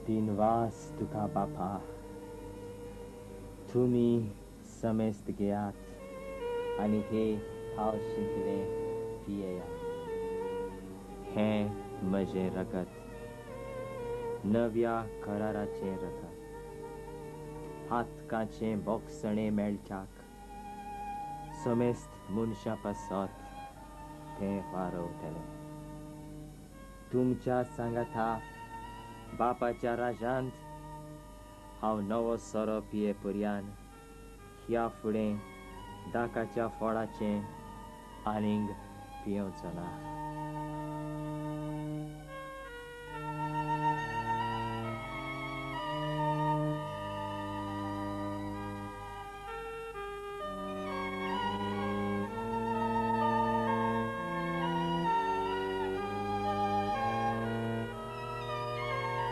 दिनवास तुका बापा, तुमी समेस्त घेयात आनी हे पावशींतले पियेयात. हें म्हजें रगत, नव्या कराराचें रगत, पातकाचें बोगसणें मेळच्याक समेस्त मनशां पासत तें वारवतलें. तुमच्या सांगाता बापाच्या राजांत हांव नवो सोरो पिये पर्यान ह्या फुडें दाकाच्या फळाचें आनीक पियेवचो ना.